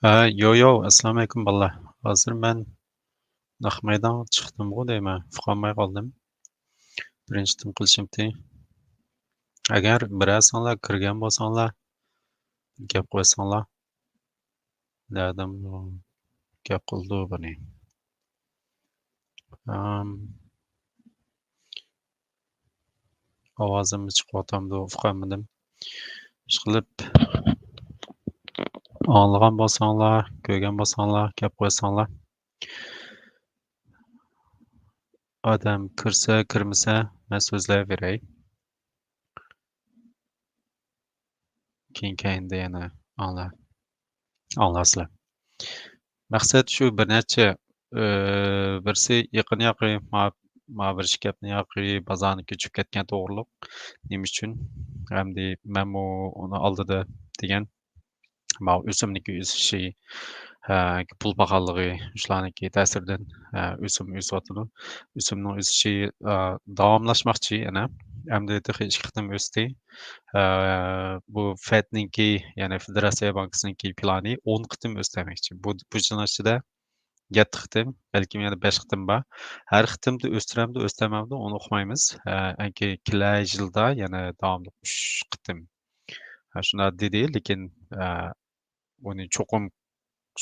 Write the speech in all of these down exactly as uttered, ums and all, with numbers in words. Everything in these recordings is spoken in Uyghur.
ھە، يو، يو، ئەسسالامۇئەلەيكۇم بالىلار. ھازىر مەن نەق مەيدانغا چىقتىمغۇ دەيمەن، ئۇقالماي قالدىم. بىرىنچى قېتىم قىلىشىمتى. ئەگەر بىرەرسىڭلار كىرگەن بولساڭلار، گەپ قويساڭلار. نەدىن گەپ قىلىدۇ بۇنى؟ ئام، ئاۋازىم چىقىۋاتامدۇ، ئۇقالمىدىم. ئىشقىلىپ، ئاڭلىغان بولساڭلار، كۆرگەن بولساڭلار، گەپ قويساڭلار. ئادەم كىرسە، كىرمىسە، مەن سۆزلەۋېرەي. كېيىن، كەينىدە يەنە ئاڭلا-، ئاڭلارسىلەر. مەقسەت شۇ، بىر نەچچە، ئى، بىرسى يېقىن ياقى ما-، ما بىر شىركەتنى ياقى بازارنى كۆچۈپ كەتكەن توغرۇلۇق. نېمە ئۈچۈن؟ ئەمدى مەنمۇ ئۇنى ئالدىدا دېگەن، ماۋۇ ئۆسۈمنىڭكى ئۆسۈشى، ھە، پۇل باھالىقى، شۇلارنىڭكى تەسىرىدىن، ھە، ئۆسۈم ئۆسۈۋاتىدۇ. ئۆسۈمنىڭ ئۆسۈشى، ئا، داۋاملاشماقچى يەنە. ئەمدى تېخى ئىككى قېتىم ئۆستى. ئا، بۇ فېدنىڭكى، يەنى فېدېراتسىيە بانكىسىنىڭكى پىلانى ئون قېتىم ئۆستۈرمەكچى. بۇ، بۇ يىلنىڭ ئىچىدە يەتتە قېتىم، بەلكىم يەنە بەش قېتىم بار. ھەر قېتىمدا ئۆستۈرەمدۇ، ئۆستۈرمەمدۇ، ئۇنى ئۇقمايمىز. ئا، ئەنكى كېلەر يىلدا يەنە داۋاملىق ئۈچ قېتىم، ھە، شۇنداق دېدى، لېكىن، ئا، ئۇنى چوقۇم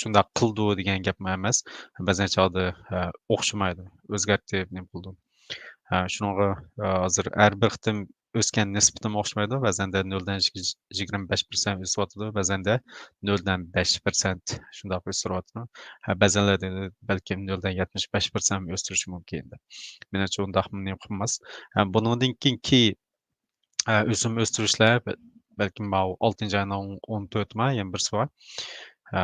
شۇنداق قىلىدۇ دېگەن گەپمۇ ئەمەس. بەزەن چاغدا، ھە، ئوخشىمايدۇ، ئۆزگەرتىپ نېمە قىلىدۇ. ھە، شۇنىڭغا، ھە، ھازىر ھەر بىر قېتىم ئۆسكەن نىسبىتىمۇ ئوخشىمايدۇ. بەزەندە نۆلدىن يىگىرمە بەش پىرسەنت ئۆسۈۋاتىدۇ، بەزەندە نۆلدىن بەش پىرسەنت شۇنداق ئۆستۈرۈۋاتىدۇ. ھە، بەزەنلەردە بەلكىم نۆلدىن يەتمىش بەش پىرسەنت ئۆستۈرۈشى مۇمكىن ئىدى. مېنىڭچە ئۇنداقمۇ نېمە قىلماس. ھە، بۇنىڭدىن كېيىنكى ئە، ئۆسۈم ئۆستۈرۈشلەر، بە-، بەلكىم ماۋۇ ئالتىنچى ئاينىڭ ئون تۆتىما يەنە بىرسى بار. ئە،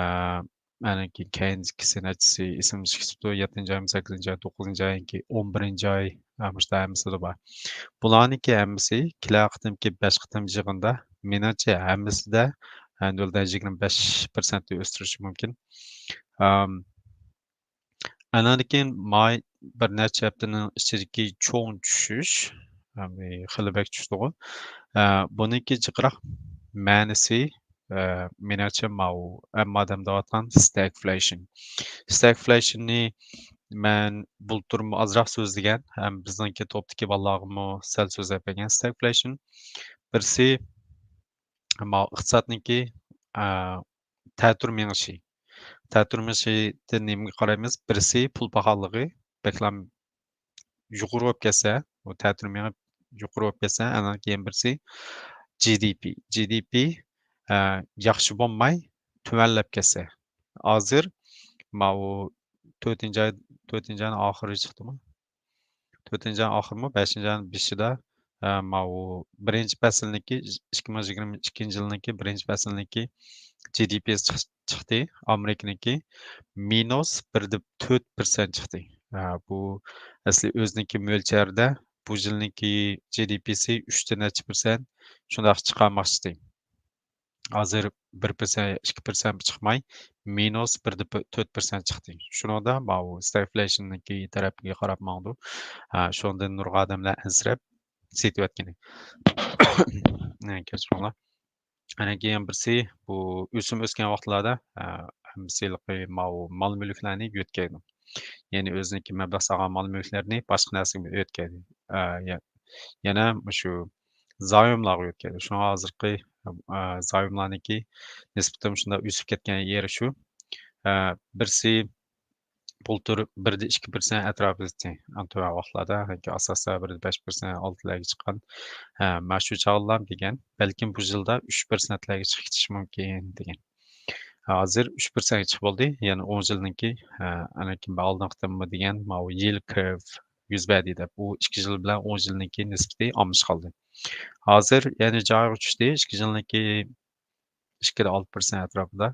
ئەنىڭكى كەينىدىكىسى نەچچىسى ئېسىمدە چىقىپتۇ، يەتتىنچى ئايمۇ، سەككىزىنچى ئاي، توققۇزىنچى ئاينىڭكى، ئون بىرىنچى ئاي، ئە، مۇشۇ ھەممىسىدە بار. بۇلارنىڭكى ھەممىسى كېلەر قېتىمكى بەش قېتىم يىغىندا، مېنىڭچە ھەممىسىدە، ئە، نۆلدىن يىگىرمە بەش پىرسەنت ئۆستۈرۈشى مۇمكىن. ئەم، ئانان كېيىن ماي بىر نەچچە ھەپتىنىڭ ئىچىدىكى چوڭ چۈشۈش، يەنى خېلى بەك چۈشتىغۇ. ئە، بۇنىڭكى جىقراق مەنىسى، ئە، مېنىڭچە ماۋۇ ھەممە ئادەم دەۋاتقان ستاگفلېيشن. ستاگفلېيشننى مەن بۇلتۇرمۇ ئازراق سۆزلىگەن، ھەم بىزنىڭكى توپتىكى بالىلارغىمۇ سەل سۆزلەپ بەرگەن. ستاگفلېيشن بىرسى ماۋۇ ئىقتىسادنىڭكى، ئە، تەتۈر مېڭىشى. تەتۈر مېڭىشىدىن نېمىگە قارايمىز؟ بىرسى پۇل باھالىقى بەكلا يۇقىرى بولۇپ كەتسە، ئۇ تەتۈر مېڭىپ يۇقىرى بولۇپ كەتسە، ئاندىن كېيىن بىرسى جى دى پى. جى دى پى، ئە، ياخشى بولماي تۆۋەنلەپ كەتسە. ھازىر ماۋۇ تۆتىنچى ئاي، تۆتىنچى ئاينىڭ ئاخىرى چىقتىمۇ؟ تۆتىنچى ئاي ئاخىرىمۇ، بەشىنچى ئاينىڭ بېشىدا، ئە، ماۋۇ بىرىنچى پەسىلنىڭكى، ئىككى مىڭ يىگىرمە ئىككىنچى يىلنىڭكى بىرىنچى پەسىلنىڭكى جى دى پىسى چىق-، چىقتى. ئامېرىكىنىڭكى مىنۇس بىر دە تۆت پىرسەنت چىقتى. ئە، بۇ ئەسلى ئۆزىنىڭكى مۆلچەردە بۇ يىلنىڭكى جى دى پىسى ئۈچ تە نەچچە پىرسەنت شۇنداق چىقارماقچىدى. ھازىر بىر پىرسەنت، ئىككى پىرسەنت چىقماي، مىنۇس بىر دە تۆت پىرسەنت چىقتى. شۇنىڭدا ماۋۇ ستاگفلېيشننىڭكى تەرەپىگە قاراپ ماڭىدۇ. ھە، شۇنىڭدىن نۇرغۇن ئادەملەر ئەنسىرەپ سېتىۋەتكىنى. كەچۈرۈڭلار. ئاندىن كېيىن بىرسى، بۇ ئۆسۈم ئۆسكەن ۋاقىتلاردا، ھە، ھەممىسى ماۋۇ مال-مۈلۈكلەرنى يۆتكەيدۇ. يەنى ئۆزىنىڭكى مەبلەغ سالغان مال-مۈلۈكلىرىنى باشقا نەرسىگە يۆتكەيدۇ. ئە، يە-، يەنە مۇشۇ زايوملارغا يۆتكەيدۇ. شۇڭا ھازىرقى، ئە، زايوملارنىڭكى نىسبىتى شۇنداق ئۆسۈپ كەتكەن يېرى شۇ. ئە، بىرسى بۇلتۇر بىر دە ئىككى پىرسەنت ئەتراپىدا ئىدى. ئەڭ تۆۋەن ۋاقىتلاردا، ياكى ئاساستا بىر دە بەش پىرسەنت ئالدىلارغا چىققان. ئە، مانا شۇ چاغلار دېگەن، بەلكىم بۇ يىلدا ئۈچ پىرسەنتلەرگە چىقىپ كېتىشى مۇمكىن دېگەن. ھازىر ئۈچ پىرسەنتكە چىقىپ بولدى. يەنە ئون يىلنىڭكى، ئە، ئاندىن كېيىن ئالدىنقى قېتىممۇ دېگەن ماۋۇ يىلد كىرۋ يۈز بەردى دەپ، ئۇ ئىككى يىل بىلەن ئون يىلنىڭكى نىسبىتى ئالمىشىپ قالدى. ھازىر يەنە جايىغا چۈشتى. ئىككى يىلنىڭكى ئىككى دە ئالتە پىرسەنت ئەتراپىدا،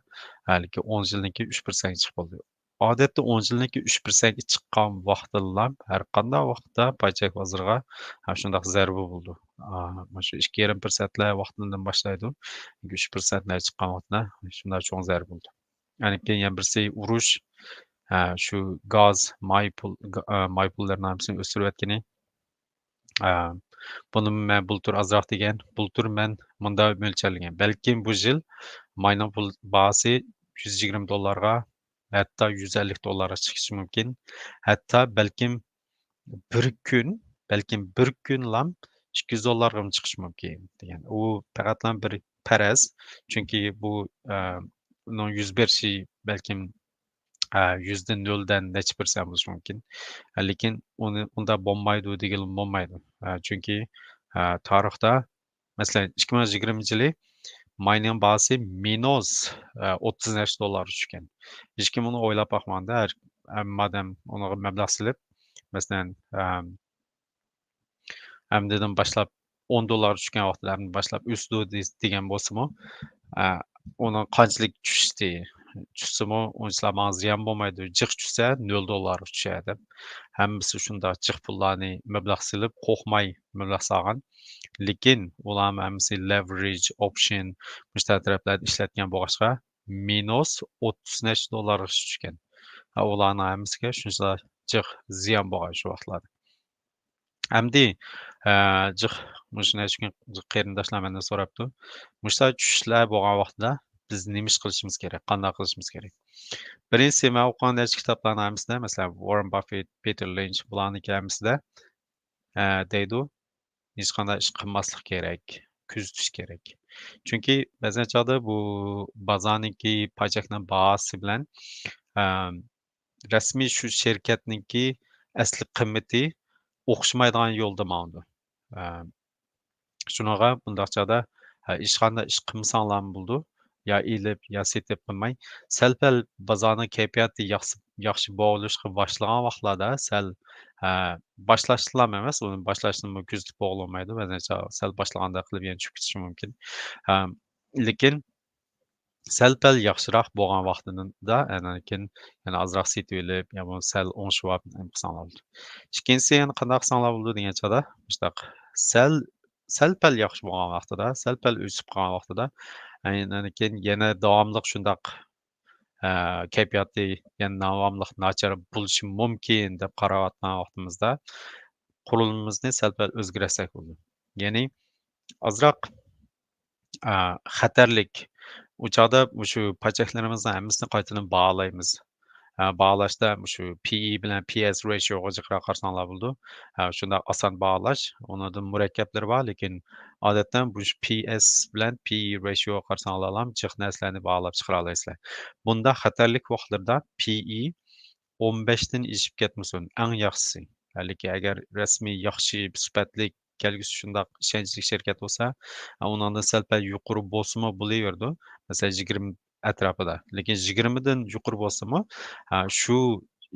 ھېلىقى ئون يىلنىڭكى ئۈچ پىرسەنتكە چىقىپ بولدى. ئادەتتە ئون يىلنىڭكى ئۈچ پىرسەنتكە چىققان ۋاقتىدىلا ھەر قانداق ۋاقىتتا پاي چەك بازىرىغا، ھە، شۇنداق زەربە بولىدۇ. ئا، مانا شۇ ئىككى يېرىم پىرسەنتلەر ۋاقتىدىن باشلايدۇ. ئۈچ پىرسەنتلەر چىققان ۋاقتىدا شۇنداق چوڭ زەربە بولىدۇ. ئاندىن كېيىن يەنە بىرسى ئۇرۇش، ھە، شۇ گاز، ماي پۇل، گا-، ئا، ماي پۇللىرىنىڭ ھەممىسىنى ئۆستۈرۈۋەتكىنى. ئا، بۇنى مەن بۇلتۇر ئازراق دېگەن، بۇلتۇر مەن مۇنداق مۆلچەرلىگەن. بەلكىم بۇ يىل ماينىڭ پۇل باھاسى يۈز يىگىرمە دوللارغا، ھەتتا يۈز ئەللىك دوللارغا چىقىشى مۇمكىن. ھەتتا بەلكىم بىر كۈن، بەلكىم بىر كۈنلام ئىككى يۈز دوللارغىمۇ چىقىشى مۇمكىن دېگەن. ئۇ پەقەتلا بىر پەرەز. چۈنكى بۇ، ئە، ئۇنىڭ يۈز بېرىشى بەلكىم، ئە، يۈزدە نۆلدە نەچچە پىرسەنت بولۇشى مۇمكىن. ئە، لېكىن ئۇنى، ئۇنداق بولمايدۇ دېگىلى بولمايدۇ. ئە، چۈنكى، ئە، تارىختا، مەسىلەن، ئىككى مىڭ يىگىرمىنچى يىلى ماينىڭ باھاسى مىنۇس، ئە، ئوتتۇز نەچچە دوللارغا چۈشكەن. ھېچكىم ئۇنى ئويلاپ باقمىغاندا، ھەر، ھەممە ئادەم ئۇنىڭغا مەبلەغ سېلىپ، مەسىلەن، ئەم، ئەمدىدىن باشلاپ ئون دوللارغا چۈشكەن ۋاقتىدا ئەمدى باشلاپ ئۆسىدۇ دې-، دېگەن بولسىمۇ، ئە، ئۇنىڭ قانچىلىك چۈشتى، چۈشسىمۇ ئۇنچىلا ماڭا زىيان بولمايدۇ، جىق چۈشسە نۆل دوللارغا چۈشەر دەپ، ھەممىسى شۇنداق جىق پۇللارنى مەبلەغ سېلىپ، قورقماي مەبلەغ سالغان. لېكىن ئۇلارمۇ ھەممىسى لېۋېرېج، ئوپشن، مۇشۇ تەرەپلەردە ئىشلەتكەن بولغاچقا، مىنۇس ئوتتۇز نەچچە دوللارغا چۈشكەن. ھە، ئۇلارنىڭ ھەممىسىگە شۇنچىلا جىق زىيان بولغان شۇ ۋاقىتلاردا. ئەمدى، ئە، جىق، مۇشۇ نەچچە كۈن قېرىنداشلار مەندىن سوراپتۇ. مۇشۇنداق چۈشۈشلەر بولغان ۋاقتىدا بىز نېمە ئىش قىلىشىمىز كېرەك؟ قانداق قىلىشىمىز كېرەك؟ بىرىنچىسى، مەن ئوقۇغان نەچچە كىتابلارنىڭ ھەممىسىدە، مەسىلەن، ۋاررېن باففېت، پېتېر لىنچ، بۇلارنىڭكى ھەممىسىدە، ئە، دەيدۇ، ھېچقانداق ئىش قىلماسلىق كېرەك، كۆزىتىش كېرەك. چۈنكى بەزەن چاغدا بۇ بازارنىڭكى پاچاكنىڭ باھاسى بىلەن، ئە، رەسمىي شۇ شىركەتنىڭكى ئەسلى قىممىتى ئوخشىمايدىغان يولدا ماڭىدۇ. ئە، شۇنىڭغا بۇنداق چاغدا، ھە، ھېچقانداق ئىش قىلمىساڭلارمۇ بولىدۇ. يا ئېلىپ، يا سېتىپ قىلماي، سەل-پەل بازارنىڭ كەيپىياتى ياخشى، ياخشى بولۇشقا باشلىغان ۋاقىتلاردا سەل، ھە، باشلاشتىلام ئەمەس، ئۇنى باشلاشنىمۇ كۆزىتىپ بولغىلى بولمايدۇ. بەزەن چاغ سەل باشلىغاندا قىلىپ يەنە چۈشۈپ كېتىشى مۇمكىن. ھە، لېكىن سەل-پەل ياخشىراق بولغان ۋاقتىدا ئاندىن كېيىن يەنە ئازراق سېتىۋېلىپ، يا بولمىسا سەل ئوڭشىۋاپ نېمە قىلساڭلار بولىدۇ. ئىككىنچىسى يەنە قانداق قىلساڭلار بولىدۇ دېگەن چاغدا، مۇشۇنداق سەل، سەل-پەل ياخشى بولغان ۋاقتىدا، سەل-پەل ئۆسۈپ قالغان ۋاقتىدا، ئاندىن كېيىن يەنە داۋاملىق شۇنداق، ئە، كەيپىياتى يەنە داۋاملىق ناچار بولۇشى مۇمكىن دەپ قاراۋاتقان ۋاقتىمىزدا قۇرۇلمىمىزنى سەل-پەل ئۆزگەرتسەك بولىدۇ. يەنى ئازراق ئا، خەتەرلىك. ئۇ چاغدا مۇشۇ پاچاكلىرىمىزنىڭ ھەممىسىنى قايتىدىن باھالايمىز. ئا، باھالاشتا مۇشۇ پى ئى بىلەن پى ئەس رېشيوغا جىقراق قارىساڭلار بولىدۇ. ئا، شۇنداق ئاسان باھالاش. ئۇنىڭدىن مۇرەككەپلىرى بار، لېكىن ئادەتتە مۇشۇ پى ئەس بىلەن پى ئى رېشيوغا قارىساڭلارلا جىق نەرسىلەرنى باھالاپ چىقىرالايسىلەر. بۇنداق خەتەرلىك ۋاقىتلىرىدا پى ئى ئون بەشتىن ئېشىپ كەتمىسۇن، ئەڭ ياخشىسى. ھەلىكى ئەگەر رەسمىي ياخشى سۈپەتلىك كەلگۈسى شۇنداق ئىشەنچلىك شىركەت بولسا، ئۇنىڭدىن سەل-پەل يۇقىرى بولسىمۇ بولۇۋېرىدۇ. مەسىلەن، يىگىرمە ئەتراپىدا. لېكىن يىگىرمىدىن يۇقىرى بولسىمۇ، ھە، شۇ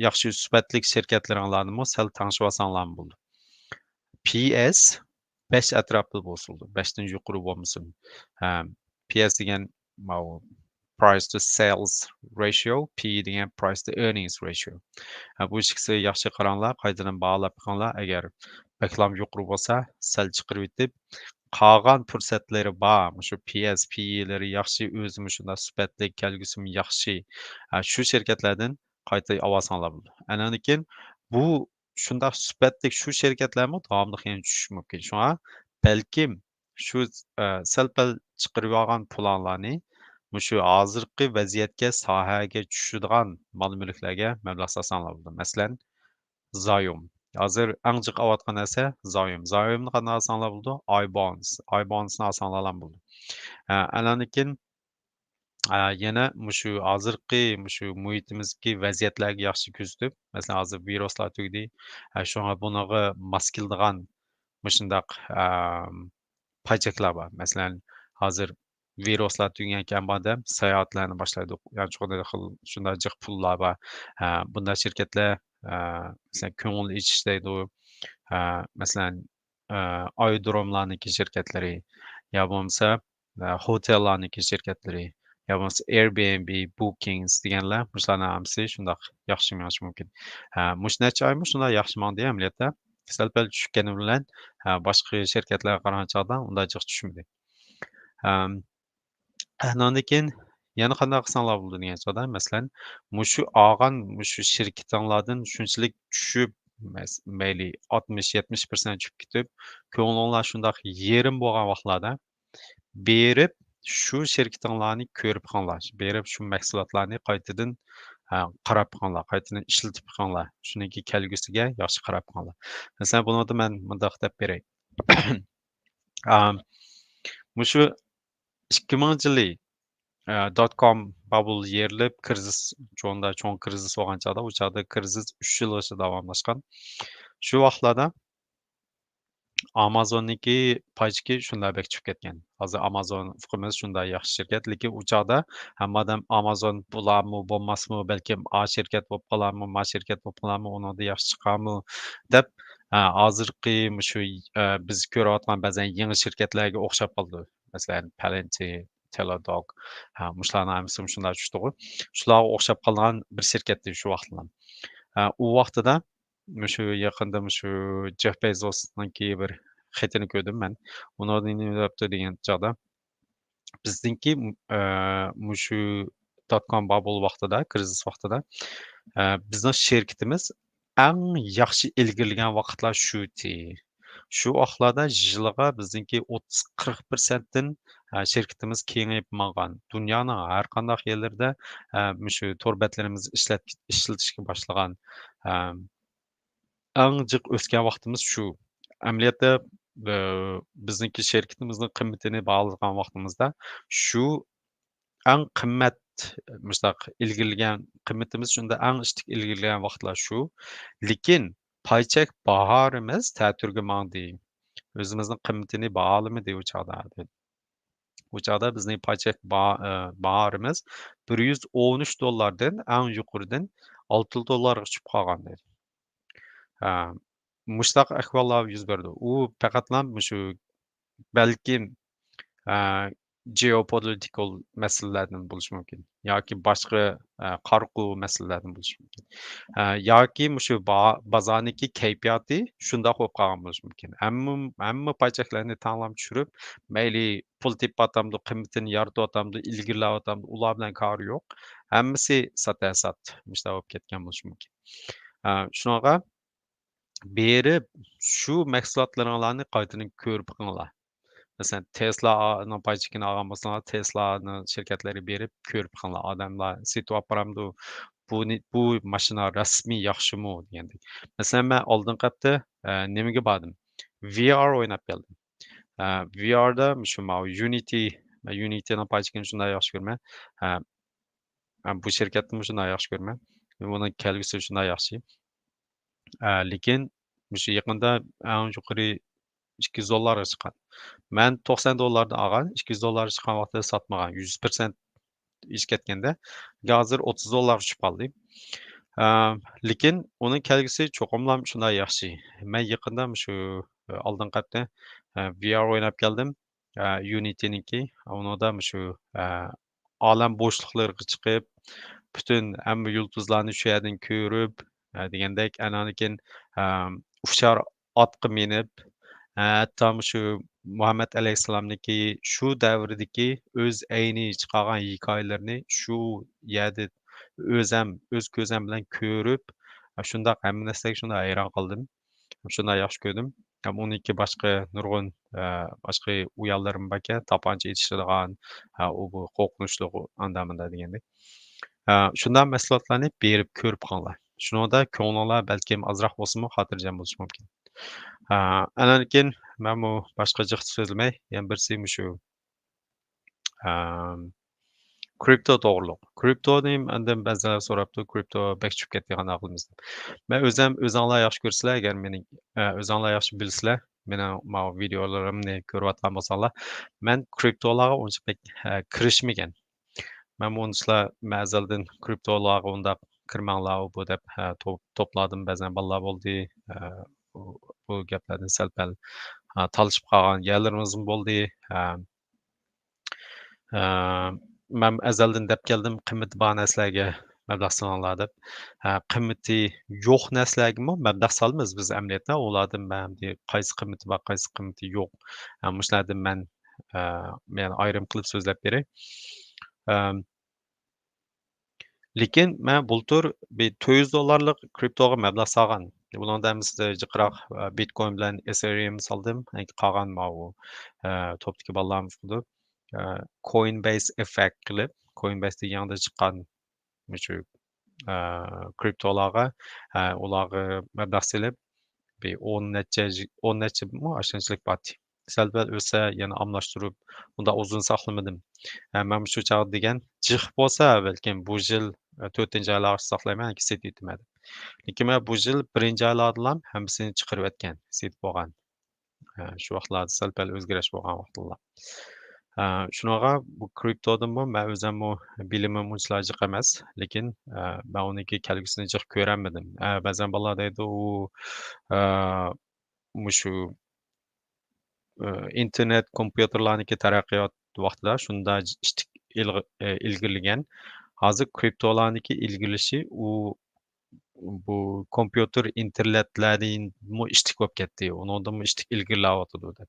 ياخشى سۈپەتلىك شىركەتلىرىڭلارنىمۇ سەل تەڭشىۋالساڭلارمۇ بولىدۇ. پى ئەس بەش ئەتراپىدا بولسۇن، بەشتىن يۇقىرى بولمىسۇن. ھە، پى ئەس دېگەن ماۋۇ price to sales ratio، پى ئى دېگەن price to earnings ratio. ھە، بۇ ئىككىسىگە ياخشى قاراڭلار، قايتىدىن باھالاپ بېقىڭلار. ئەگەر بەكلام يۇقىرى بولسا، سەل چىقىرىۋېتىپ، قالغان پۇرسەتلىرى بار، مۇشۇ پى ئەس، پى ئىلىرى ياخشى، ئۆزىمۇ شۇنداق سۈپەتلىك، كەلگۈسىمۇ ياخشى، ھە، شۇ شىركەتلەردىن قايتا ئاۋالساڭلار بولىدۇ. ئاندىن كېيىن بۇ شۇنداق سۈپەتلىك شۇ شىركەتلەرمۇ داۋاملىق يەنە چۈشۈشى مۇمكىن. شۇڭا بەلكىم شۇ، ئە، سەل-پەل چىقىرىۋالغان پۇلۇڭلارنى مۇشۇ ھازىرقى ۋەزىيەتكە، ساھەگە چۈشىدىغان مال-مۈلۈكلەرگە مەبلەغ سالساڭلار بولىدۇ. مەسىلەن، زايوم. ھازىر ئەڭ جىق ئاۋاتقان نەرسە زايوم. زايومنى قانداق ئالساڭلار بولىدۇ؟ ئاي بونس. ئاي بونسنى ئالساڭلارلا بولىدۇ. ئە، ئاندىن كېيىن، ئە، يەنە مۇشۇ ھازىرقى مۇشۇ مۇھىتىمىزدىكى ۋەزىيەتلەرگە ياخشى كۆزىتىپ، مەسىلەن، ھازىر ۋىرۇسلار تۈگىدى. ئە، شۇڭا بۇنىڭغا ماس كېلىدىغان مۇشۇنداق، ئەم، پايچەكلەر بار. مەسىلەن، ھازىر ۋىرۇسلار تۈگىگەنكەن، بۇ ئادەم ساياھەتلەرنى باشلايدۇ. يانچۇقىدا خىل شۇنداق جىق پۇللار بار. ئە، بۇنداق شىركەتلەر، ئە، مەسىلەن، كۆڭۈل ئېچىش دەيدۇ. ئە، مەسىلەن، ئە، ئايرودروملارنىڭكى شىركەتلىرى يا بولمىسا، ئە، خوتېللارنىڭكى شىركەتلىرى يا بولمىسا Airbnb، Bookings دېگەنلەر، مۇشۇلارنىڭ ھەممىسى شۇنداق ياخشى مېڭىشى مۇمكىن. ئە، مۇشۇ نەچچە ئايمۇ شۇنداق ياخشى ماڭدى ئەمەلىيەتتە. سەل-پەل چۈشكىنى بىلەن، ئە، باشقا شىركەتلەرگە قارىغان چاغدا ئۇنداق جىق چۈشمىدى. ئەم، ئاندىن كېيىن يەنە قانداق قىلساڭلار بولىدۇ دېگەن سوئالدا، مەسىلەن، مۇشۇ ئالغان مۇشۇ شىركىتىڭلاردىن شۇنچىلىك چۈشۈپ، مەس-، مەيلى ئاتمىش، يەتمىش پىرسەنت چۈشۈپ كېتىپ، كۆڭلۈڭلار شۇنداق يېرىم بولغان ۋاقىتلاردا بېرىپ، شۇ شىركىتىڭلارنى كۆرۈپ بېقىڭلار. بېرىپ شۇ مەھسۇلاتلارنى قايتىدىن، ھە، قاراپ بېقىڭلار، قايتىدىن ئىشلىتىپ بېقىڭلار. شۇنىڭكى كەلگۈسىگە ياخشى قاراپ بېقىڭلار. مەسىلەن، بۇنىڭدا مەن مۇنداق دەپ بېرەي. ئام، مۇشۇ ئىككى مىڭىنچى يىلى، ئە، دوت كوم بابل يېرىلىپ، كىرىزىس، چوڭدا چوڭ كىرىزىس بولغان چاغدا، ئۇ چاغدا كىرىزىس ئۈچ يىلغىچە داۋاملاشقان. شۇ ۋاقىتلاردا ئامازوننىڭكى پاي چېكى شۇنداق بەك چۈشۈپ كەتكەن. ھازىر ئامازون ئۇقىمىز شۇنداق ياخشى شىركەت، لېكىن ئۇ چاغدا ھەممە ئادەم ئامازون بولارمۇ، بولماسمۇ، بەلكىم ئا شىركەت بولۇپ قالارمۇ، ما شىركەت بولۇپ قالارمۇ، ئۇنىڭدا ياخشى چىقارمۇ دەپ، ئە، ھازىرقى مۇشۇ، ئە، بىز كۆرۈۋاتقان بەزەن يېڭى شىركەتلەرگە ئوخشاپ قالىدۇ. مەسىلەن، پالېنتى، تېلېدوك، ھە، مۇشۇلارنىڭ ھەممىسى مۇشۇنداق چۈشتىغۇ. شۇلارغا ئوخشاپ قالغان بىر شىركەتتى شۇ ۋاقىتلار. ھە، ئۇ ۋاقتىدا مۇشۇ يېقىندا مۇشۇ جېف بېزوسنىڭكى بىر خېتىنى كۆردۈم مەن. ئۇنىڭدا نېمە دەپتۇ دېگەن چاغدا، بىزنىڭكى، ئە، مۇشۇ دوت كوم بابل ۋاقتىدا، كىرىزىس ۋاقتىدا، ئە، بىزنىڭ شىركىتىمىز ئەڭ ياخشى ئىلگىرىلىگەن ۋاقىتلار شۇتى. شۇ ۋاقىتلاردا يىلىغا بىزنىڭكى ئوتتۇز، قىرىق پىرسەنتتىن، ئە، شىركىتىمىز كېڭىيىپ ماڭغان. دۇنيانىڭ ھەر قانداق يەرلىرىدە، ئە، مۇشۇ تور بەتلىرىمىز ئىشلەت-، ئىشلىتىشكە باشلىغان. ئە، ئەڭ جىق ئۆسكەن ۋاقتىمىز شۇ. ئەمەلىيەتتە، ئە، بىزنىڭكى شىركىتىمىزنىڭ قىممىتىنى باھالىغان ۋاقتىمىزدا شۇ ئەڭ قىممەت، مۇشۇنداق ئىلگىرىلىگەن قىممىتىمىز شۇنداق ئەڭ ئىتتىك ئىلگىرىلىگەن ۋاقىتلار شۇ. لېكىن پاي چەك باھارىمىز تەتۈرگە ماڭدى. ئۆزىمىزنىڭ قىممىتىنى باھالىمىدى ئۇ چاغدا. ئۇ چاغدا بىزنىڭ پاي چەك با-، ئە، باھارىمىز بىر يۈز ئون ئۈچ دوللاردىن ئەڭ يۇقىرىدىن ئالتە دوللارغا چۈشۈپ قالغانىدى. ئە، مۇشۇنداق ئەھۋاللار يۈز بەردى. ئۇ پەقەتلا مۇشۇ بەلكىم، ئە، جېئوپولىتىكال مەسىلىلەردىن بولۇشى مۇمكىن. ياكى باشقا، ئە، قارا قۇۋ مەسىلىلەردىن بولۇشى مۇمكىن. ئە، ياكى مۇشۇ با-، بازارنىڭكى كەيپىياتى شۇنداق بولۇپ قالغان بولۇشى مۇمكىن. ھەممە، ھەممە پاي چەكلەرنى تەڭلەپ چۈشۈرۈپ، مەيلى پۇل تېپىۋاتامدۇ، قىممىتىنى يارىتىۋاتامدۇ، ئىلگىرىلەۋاتامدۇ، ئۇلار بىلەن كارى يوق. ھەممىسى سات ھە سات، مۇشۇنداق بولۇپ كەتكەن بولۇشى مۇمكىن. ئە، شۇنىڭغا بېرىپ، شۇ مەھسۇلاتلىرىڭلارنى قايتىدىن كۆرۈپ بېقىڭلار. مەسىلەن، تېسلانىڭ پاي چېكىنى ئالغان بولسىڭلار، تېسلانىڭ شىركەتلىرىگە بېرىپ كۆرۈپ بېقىڭلار. ئادەملەر سېتىۋاپارامدۇ؟ بۇنى، بۇ ماشىنا رەسمىي ياخشىمۇ؟ دېگەندەك. مەسىلەن، مەن ئالدىنقى ھەپتە، ئە، نېمىگە باردىم؟ ۋى ئار ئويناپ كەلدىم. ئە، ۋى ئاردا مۇشۇ ماۋۇ يۇنىتى، مەن يۇنىتىنىڭ پاي چېكىنى شۇنداق ياخشى كۆرىمەن. ئە، ئە، بۇ شىركەتنىمۇ شۇنداق ياخشى كۆرىمەن. ئۇنىڭ كەلگۈسى شۇنداق ياخشى. ئە، لېكىن مۇشۇ يېقىندا ئەڭ يۇقىرى ئىككى يۈز دوللارغا چىققان. مەن توقسان دوللاردىن ئالغان، ئىككى يۈز دوللارغا چىققان ۋاقتىدا ساتمىغان. يۈز پىرسەنت ئېشىپ كەتكەندە، ھازىر ئوتتۇز دوللارغا چۈشۈپ قالدى. ئە، لېكىن ئۇنىڭ كەلگۈسى چوقۇملا شۇنداق ياخشى. مەن يېقىندا مۇشۇ، ئە، ئالدىنقى ھەپتە، ئە، ۋى ئار ئويناپ كەلدىم. ئە، يۇنىتىنىڭكى. ئۇنىڭدا مۇشۇ، ئە، ئالەم بوشلۇقلىرىغا چىقىپ، پۈتۈن ھەممە يۇلتۇزلارنى شۇ يەردىن كۆرۈپ، ئە، دېگەندەك، ئانان كېيىن، ئە، ئۇچار ئاتقا مىنىپ، ئە، ھەتتا مۇشۇ مۇھەممەد ئەلەيھىسسالامنىڭكى شۇ دەۋردىكى ئۆز ئەينى چىقارغان ھېكايىلىرىنى شۇ يەردە ئۆزەم، ئۆز كۆزەم بىلەن كۆرۈپ، شۇنداق ھەممە نەرسىلەرگە شۇنداق ھەيران قالدىم. شۇنداق ياخشى كۆردۈم. ھەم ئۇنىڭكى باشقا نۇرغۇن، ئە، باشقا ئۇيانلىرىمۇ باركەن، تاپانچا ئېتىشىدىغان، ھە، ئۇ بۇ قورقۇنچلۇق ئاندا مۇندا دېگەندەك. ئە، شۇنداق مەھسۇلاتلارنى بېرىپ كۆرۈپ بېقىڭلار. شۇنىڭدا كۆڭلۈڭلار بەلكىم ئازراق بولسىمۇ خاتىرجەم بولۇشى مۇمكىن. ئە، ئاندىن كېيىن مەنمۇ باشقا جىق سۆزلىمەي، يەنە بىرسى مۇشۇ، ئەم، كرىپتو توغرۇلۇق. كرىپتونى مەندىن بەزىلەر سوراپتۇ، كرىپتو بەك چۈشۈپ كەتتى، قانداق قىلىمىز دەپ. مەن ئۆزەم، ئۆزەڭلار ياخشى كۆرسىلەر، ئەگەر مېنى، ئە، ئۆزەڭلار ياخشى بىلىسىلەر، مېنىڭ ماۋۇ ۋىدېئولىرىمنى كۆرۈۋاتقان بولساڭلار، مەن كرىپتولارغا ئۇنچە بەك، ئە، كىرىشمىگەن. مەن ئۇنچىلا، مەن ئەزەلدىن كرىپتولارغا ئۇنداق كىرمەڭلار، ئۇ بۇ دەپ، ئە، توپ-، توپلادىم، بەزەن بالىلار بولدى، ئە، بۇ، بۇ گەپلەردىن سەل-پەل، ئە، تالىشىپ قالغان يەرلىرىمىزمۇ بولدى. ئە، ئە، مەن ئەزەلدىن دەپ كەلدىم، قىممىتى بار نەرسىلەرگە مەبلەغ سېلىڭلار دەپ. ئە، قىممىتى يوق نەرسىلەرگىمۇ مەبلەغ سالىمىز بىز ئەمەلىيەتتە. ئۇلاردىن مەن ئەمدى قايسى قىممىتى بار، قايسى قىممىتى يوق، ئە، مۇشۇلاردىن مەن، ئە، مەن ئايرىم قىلىپ سۆزلەپ بېرەي. ئەم، لېكىن مەن بۇلتۇر بىر تۆت يۈز دوللارلىق كرىپتوغا مەبلەغ سالغان. بۇنىڭدا ھەممىسى جىقراق، ئە، بىتكوين بىلەن ئېسېرىيۇم سالدىم. كېيىن قالغان ماۋۇ، ئە، توپتىكى بالىلارمۇ ئۇقىدۇ. ئە، كويىنبەيس ئېففېكت قىلىپ، كويىنبەيستە يېڭىدا چىققان مۇشۇ، ئە، كرىپتولارغا، ئە، ئۇلارغا مەبلەغ سېلىپ، بىر ئون نەچچە، ئون نەچچىمۇ ئاشۇنچىلىك باتتى. سەل-پەل ئۆسسە يەنە ئالماشتۇرۇپ، ئۇنداق ئۇزۇن ساقلىمىدىم. ئە، مەن شۇ چاغدا دېگەن، جىق بولسا بەلكىم بۇ يىل، ئە، تۆتىنچى ئايلارغىچە ساقلايمەن، كېيىن سېتىۋېتىمەن دەپ. لېكىن مەن بۇ يىل بىرىنچى ئايلاردىلا ھەممىسىنى چىقىرىۋەتكەن، سېتىپ بولغان. ئە، شۇ ۋاقىتلاردا سەل-پەل ئۆزگىرىش بولغان ۋاقىتلار. ئە، شۇنىڭغا بۇ كرىپتودىنمۇ مەن ئۆزۈممۇ بىلىمىم ئۇنچىلا جىق ئەمەس، لېكىن، ئە، مەن ئۇنىڭكى كەلگۈسىنى جىق كۆرەلمىدىم. ئە، بەزەن بالىلار دەيدۇ، ئۇ، ئە، مۇشۇ، ئە، ئىنتېرنېت، كومپيۇتېرلارنىڭكى تەرەققىيات ۋاقتىدا شۇنداق ئىشتىك ئىلغ-، ئە، ئىلگىرىلىگەن. ھازىر كرىپتولارنىڭكى ئىلگىرىلىشى ئۇ بۇ كومپيۇتېر ئىنتېرنېتلەردىنمۇ ئىشتىك بولۇپ كەتتى، ئۇنىڭدىنمۇ ئىشتىك ئىلگىرىلەۋاتىدۇ دەپ.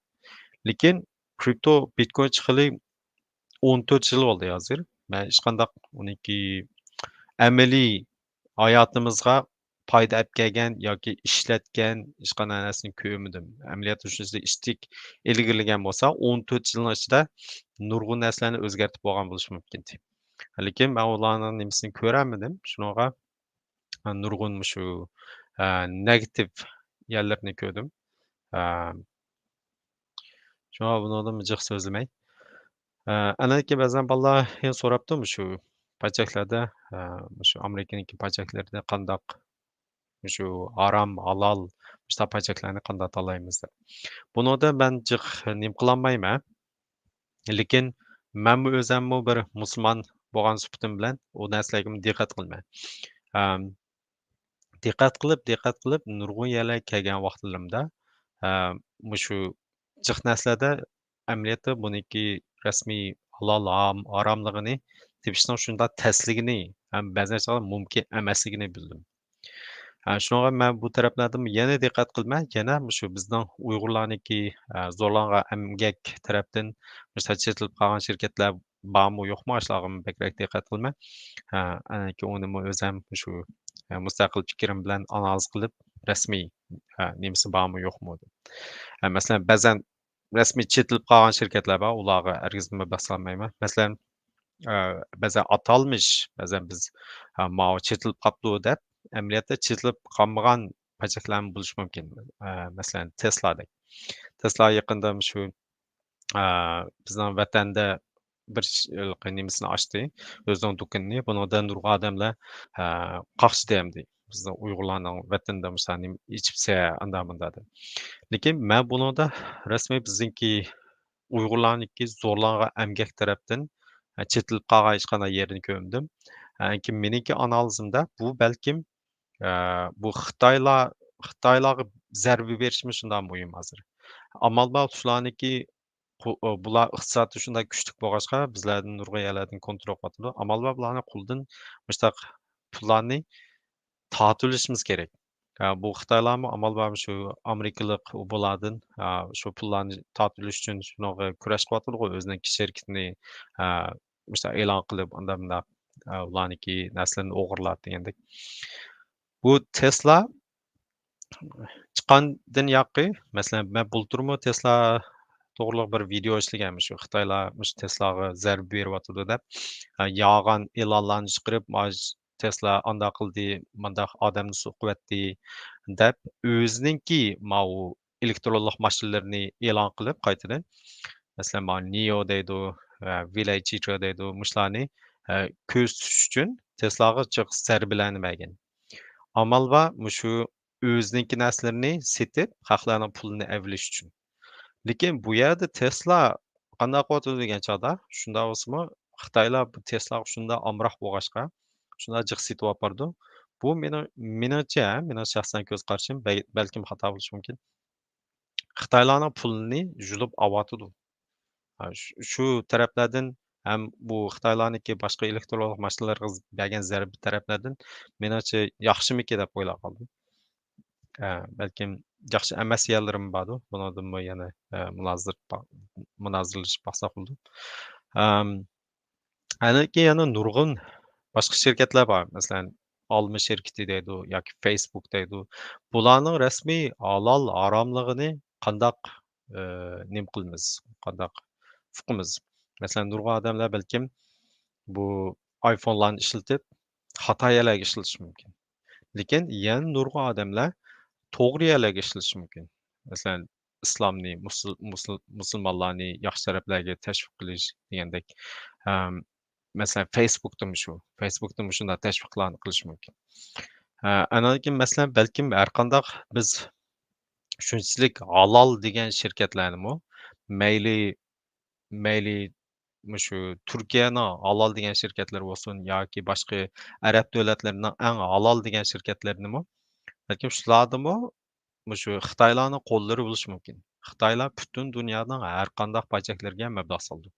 لېكىن كرىپتو، بىتكوين چىققىلى ئون تۆت يىل بولدى ھازىر. مەن ھېچقانداق ئۇنىڭكى ئەمەلىي ھاياتىمىزغا پايدا ئەپ كەلگەن ياكى ئىشلەتكەن ھېچقانداق نەرسىنى كۆرمىدىم. ئەمەلىيەتتە شۇنچىلىك ئىشتىك ئىلگىرىلىگەن بولسا، ئون تۆت يىلنىڭ ئىچىدە نۇرغۇن نەرسىلەرنى ئۆزگەرتىپ بولغان بولۇشى مۇمكىن. لېكىن مەن ئۇلارنىڭ نېمىسىنى كۆرەلمىدىم. شۇنىڭغا نۇرغۇن مۇشۇ، ئە، نېگاتىپ يەرلىرىنى كۆردۈم. ئە، شۇڭا بۇنىڭدىن جىق سۆزلىمەي. ئە، ئاندىن كېيىن بەزەن بالىلار يەنە سوراپتۇ، مۇشۇ پاچاكلاردا، ئە، مۇشۇ ئامېرىكىنىڭكى پاچاكلىرىدا قانداق، مۇشۇ ھارام، ھالال، مۇشۇنداق پاچاكلارنى قانداق تاللايمىز دەپ. بۇنىڭدا مەن جىق نېمە قىلالمايمەن. لېكىن مەنمۇ ئۆزەممۇ بىر مۇسۇلمان بولغان سۈپىتىم بىلەن ئۇ نەرسىلەرگىمۇ دىققەت قىلىمەن. ئەم، دىققەت قىلىپ، دىققەت قىلىپ نۇرغۇن يەرلەرگە كەلگەن ۋاقىتلىرىمدا، ئە، مۇشۇ جىق نەرسىلەردە ئەمەلىيەتتە بۇنىڭكى رەسمىي ھالال، ھام-، ھاراملىقىنى تېپىشنىڭ شۇنداق تەسلىكىنى ھەم بەزى چاغدا مۇمكىن ئەمەسلىكىنى بىلدىم. ھە، شۇنىڭغا مەن بۇ تەرەپلەردىمۇ يەنە دىققەت قىلىمەن، يەنە مۇشۇ بىزنىڭ ئۇيغۇرلارنىڭكى، ئە، زورلانغان ئەمگەك تەرەپتىن مۇشۇ چېتىلىپ قالغان شىركەتلەر بارمۇ، يوقمۇ، ئاشۇلارغىمۇ بەكرەك دىققەت قىلىمەن. ھە، ئاندىن كېيىن ئۇنىمۇ ئۆزەم مۇشۇ، ئە، مۇستەقىل پىكرىم بىلەن ئانالىز قىلىپ، رەسمىي، ھە، نېمىسى بارمۇ، يوقمۇ دەپ. ھە، مەسىلەن، بەزەن رەسمىي چېتىلىپ قالغان شىركەتلەر بار، ئۇلارغا ھەرگىزمۇ بەھس قىلمايمەن. مەسىلەن، ئە، بەزەن ئاتالمىش، بەزەن بىز، ئە، ماۋۇ چېتىلىپ قاپتۇ دەپ، ئەمەلىيەتتە چېتىلىپ قالمىغان پاچاكلارمۇ بولۇشى مۇمكىن. ئە، مەسىلەن، تېسلادەك. تېسلا يېقىندا شۇ، ئە، بىزنىڭ ۋەتەندە بىر ش-، ھېلىقى نېمىسىنى ئاچتى، ئۆزىنىڭ دۇكىنىنى. بۇنىڭدا نۇرغۇن ئادەملەر، ئە، قاقشىدى ئەمدى. بىزنىڭ ئۇيغۇرلارنىڭ ۋەتىنىدە مۇشۇنداق نېمە ئېچىپسە، ئاندا مۇندا دەپ. لېكىن مەن بۇنىڭدا رەسمىي بىزنىڭكى ئۇيغۇرلارنىڭكى زورلانغان ئەمگەك تەرەپتىن، ئە، چېتىلىپ قالغان ھېچقانداق يېرىنى كۆرمىدىم. ئە، لېكىن مېنىڭكى ئانالىزىمدا بۇ بەلكىم، ئە، بۇ خىتايلار، خىتايلارغا زەربە بېرىشمۇ شۇنداق مۇھىم ھازىر. ئامال بار شۇلارنىڭكى قۇ-، ئۇ، بۇلار ئىقتىسادتا شۇنداق كۈچلۈك بولغاچقا، بىزلەردىن نۇرغۇن يەرلەردىن كونترول قىلىۋاتىدۇ. ئامال بار بۇلارنىڭ قولىدىن مۇشۇنداق پۇللارنى تارتىۋېلىشىمىز كېرەك. ئە، بۇ خىتايلارمۇ ئامال بار شۇ ئامېرىكىلىق بۇلاردىن، ئە، شۇ پۇللارنى تارتىۋېلىش ئۈچۈن شۇنىڭغا كۈرەش قىلىۋاتىدىغۇ، ئۆزىنىڭكى شىركىتىنى، ئە، مۇشۇنداق ئېلان قىلىپ، ئاندا مۇنداق، ئە، ئۇلارنىڭكى نەرسىلىرىنى ئوغرىلاپ دېگەندەك. بۇ تېسلا چىققاندىن ياقى، مەسىلەن، مەن بۇلتۇرمۇ تېسلا توغرىلىق بىر ۋىدېئو ئىشلىگەن، مۇشۇ خىتايلار مۇشۇ تېسلاغا زەربە بېرىۋاتىدۇ دەپ، ئە، يالغان ئېلانلارنى چىقىرىپ، مانا تېسلا ئانداق قىلدى، مانداق ئادەمنى سوقۇۋەتتى دەپ، ئۆزىنىڭكى ماۋۇ ئېلېكترونلۇق ماشىنىلىرىنى ئېلان قىلىپ قايتىدىن، مەسىلەن، مانا نىئو دەيدۇ، ۋە ۋېلوسىپىتور دەيدۇ، مۇشۇلارنى، ئە، كۆرسىتىش ئۈچۈن تېسلاغا جىق زەربىلەرنى بەرگەن. ئامال بار مۇشۇ ئۆزىنىڭكى نەرسىلىرىنى سېتىپ، خەقلەرنىڭ پۇلىنى ئەۋېلىش ئۈچۈن. لېكىن بۇ يەردە تېسلا قانداق قىلىۋاتىدۇ دېگەن چاغدا، شۇنداق بولسىمۇ، خىتايلار بۇ تېسلاغا شۇنداق ئامراق بولغاچقا، شۇنداق جىق سېتىۋاپارىدۇ. بۇ مېنىڭ، مېنىڭچە، مېنىڭ شەخسەن كۆز قارىشىم، بەل-، بەلكىم خاتا بولۇشى مۇمكىن. خىتايلارنىڭ پۇلىنى يۇلۇپ ئاۋاتىدۇ. ھە، شۇ، شۇ تەرەپلەردىن ھەم بۇ خىتايلارنىڭكى باشقا ئېلېكترونلۇق ماشىنىلارغا ز-، بەرگەن زەربە تەرەپلەردىن مېنىڭچە ياخشىمىكىن دەپ ئويلاپ قالدىم. ئە، بەلكىم ياخشى ئەمەس يەرلىرىمۇ باردۇ. بۇنىڭدىنمۇ يەنە، ئە، مۇنازىرە با-، مۇنازىرىلىشىپ باقساق بولىدۇ. ئەم، ئەنىكى يەنە نۇرغۇن باشقا شىركەتلەر بار. مەسىلەن، ئالما شىركىتى دەيدۇ ياكى فېيسبۇك دەيدۇ. بۇلارنىڭ رەسمىي ھالال، ھاراملىقىنى قانداق، ئە، نېمە قىلىمىز؟ قانداق ئۇقىمىز؟ مەسىلەن، نۇرغۇن ئادەملەر بەلكىم بۇ ئايفونلارنى ئىشلىتىپ، خاتا يەرلەرگە ئىشلىتىشى مۇمكىن. لېكىن يەنە نۇرغۇن ئادەملەر توغرا يەرلەرگە ئىشلىتىشى مۇمكىن. مەسىلەن، ئىسلامنى، مۇسۇل-، مۇسۇل-، مۇسۇلمانلارنى ياخشى تەرەپلەرگە تەشۋىق قىلىش دېگەندەك. ئەم، مەسىلەن، فېيسبۇكتىمۇ شۇ. فېيسبۇكتىمۇ شۇنداق تەشۋىقلارنى قىلىش مۇمكىن. ئە، ئاندىن كېيىن، مەسىلەن، بەلكىم ھەر قانداق بىز شۇنچىلىك ھالال دېگەن شىركەتلەرنىمۇ مەيلى، مەيلى مۇشۇ تۈركىيەنىڭ ھالال دېگەن شىركەتلىرى بولسۇن ياكى باشقا ئەرەب دۆلەتلىرىنىڭ ئەڭ ھالال دېگەن شىركەتلىرىنىمۇ، بەلكىم شۇلاردىمۇ مۇشۇ خىتايلارنىڭ قوللىرى بولۇشى مۇمكىن. خىتايلار پۈتۈن دۇنيانىڭ ھەر قانداق بۇ چەكلىرىگە مەبلەغ سالىدۇ.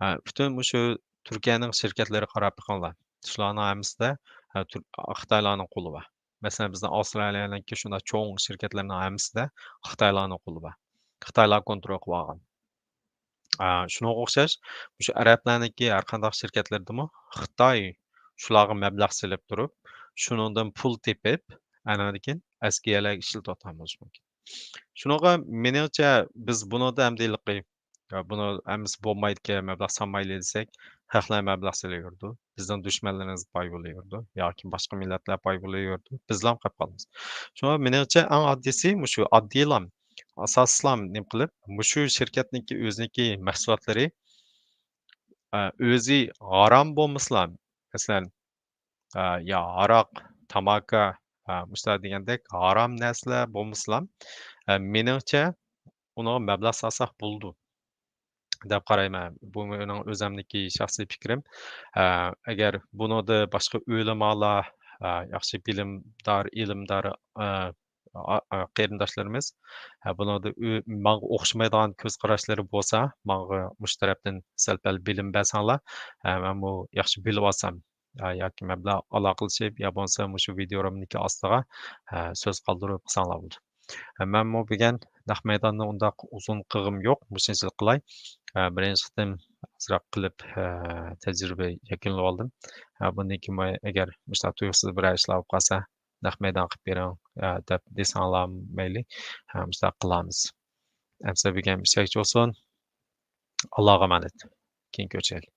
ھە، پۈتۈن مۇشۇ تۈركىيەنىڭ شىركەتلىرىگە قاراپ بېقىڭلار. شۇلارنىڭ ھەممىسىدە، ھە، تۈر-، خىتايلارنىڭ قولى بار. مەسىلەن، بىزنىڭ ئاۋسترالىيەنىڭكى شۇنداق چوڭ شىركەتلىرىنىڭ ھەممىسىدە خىتايلارنىڭ قولى بار. خىتايلار كونترول قىلىۋالغان. ئا، شۇنىڭغا ئوخشاش، مۇشۇ ئەرەبلەرنىڭكى ھەر قانداق شىركەتلىرىدىمۇ خىتاي شۇلارغا مەبلەغ سېلىپ تۇرۇپ، شۇنىڭدىن پۇل تېپىپ، ئاندىن كېيىن ئەسكى يەرلەرگە ئىشلىتىۋاتقان بولۇشى مۇمكىن. شۇنىڭغا مېنىڭچە بىز بۇنىڭدا ئەمدى ھېلىقى، يا بۇنى ھەممىسى بولمايدىكەن، مەبلەغ سالمايلى دېسەك، خەقلەر مەبلەغ سېلىۋېرىدۇ. بىزنىڭ دۈشمەنلىرىمىز باي بولۇۋېرىدۇ ياكى باشقا مىللەتلەر باي بولۇۋېرىدۇ. بىزلام قېلىپ قالىمىز. شۇڭا مېنىڭچە ئەڭ ئاددىيسى مۇشۇ ئاددىيلام، ئاساسلام نېمە قىلىپ، مۇشۇ شىركەتنىڭكى ئۆزىنىڭكى مەھسۇلاتلىرى، ئە، ئۆزى ھارام بولمىسىلا، مەسىلەن، ئە، يا ھاراق، تاماكا، ئە، مۇشۇلار دېگەندەك ھارام نەرسىلەر بولمىسىلا، ئە، مېنىڭچە ئۇنىڭغا مەبلەغ سالساق بولىدۇ دەپ قارايمەن. بۇ مېنىڭ ئۆزۈمنىڭكى شەخسىي پىكرىم. ئە، ئەگەر بۇنىڭدا باشقا ئۆلىمالار، ئە، ياخشى بىلىمدار، ئىلىمدار، ئە، ئا-، ئا-، قېرىنداشلىرىمىز، ئە، بۇنىڭدا ئۆ-، ماڭا ئوخشىمايدىغان كۆز قاراشلىرى بولسا، ماڭا مۇشۇ تەرەپتىن سەل-پەل بىلىم بەرسەڭلار، ئە، مەنمۇ ياخشى بىلىۋالسام، ئە، ياكى مەن بىلەن ئالاقىلىشىپ، يا بولمىسا مۇشۇ ۋىدېئو رولىكى ئاستىغا، ئە، سۆز قالدۇرۇپ قىلساڭلار بولىدۇ. ئە، مەنمۇ بۈگۈن نەق مەيداننى ئۇنداق ئۇزۇن قىلغۇم يوق، مۇشۇنچىلىك قىلاي. ئە، بىرىنچى قېتىم ئازراق قىلىپ، ئە، تەجرىبە يەكۈنلىۋالدىم. ئە، بۇندىن كېيىن ئەگەر مۇشۇنداق تۇيۇقسىز بىرەر ئىشلار بولۇپ قالسا، نەق مەيدان قىلىپ بېرىڭ، ئە، دەپ دېسەڭلار مەيلى، ئە، مۇشۇنداق قىلارمىز. ئەمسە بۈگۈن مۇشۇ يەرگىچە بولسۇن. ئاللاغا ئامانەت. كېيىن كۆرۈشەيلى.